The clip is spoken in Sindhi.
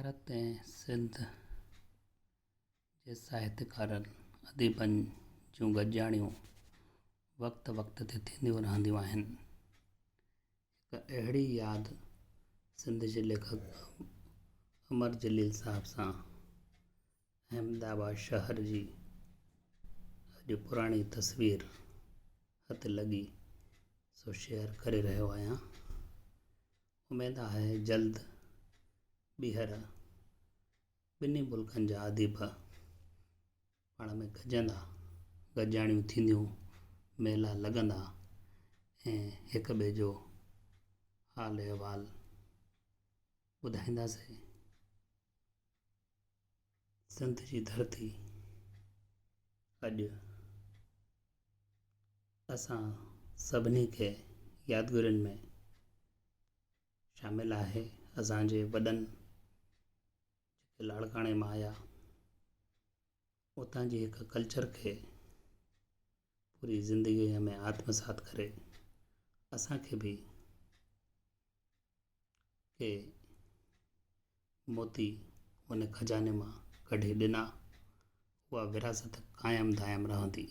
ڀارت ۽ سنڌ جي ساهتڪارن اديبن جون گڏجاڻيون وقت وقت تي ٿينديون رهنديون آهن. هڪ اهڙي ياد سنڌ جي ليکڪ امر جليل صاحب سان احمد آباد شهر جي اڄ پراڻي تصوير هٿ لڳي سو شيئر ڪري رهيو آهيان. اميد آهي جلد ٻيهر ٻنهي ملڪن جا اديب پاڻ ۾ گڏجندا، گڏجاڻيون ٿينديون، ميلا لڳندا ۽ هڪ ٻئي جو حال احوال ٻڌائينداسين. سنڌ جي ڌرتي اڄ اسان سڀني کي يادگيرين ۾ شامل آهي. اسان جي وڏن جيڪي لاڙڪاڻي مان آيا، اتان جي هڪ ڪلچر کي پوري زندگيء ۾ آتمسات ڪري اسان کي به ڪي موتي ان خزاني مان ڪڍي ڏنا، اها وراثت قائم دائم رهندي.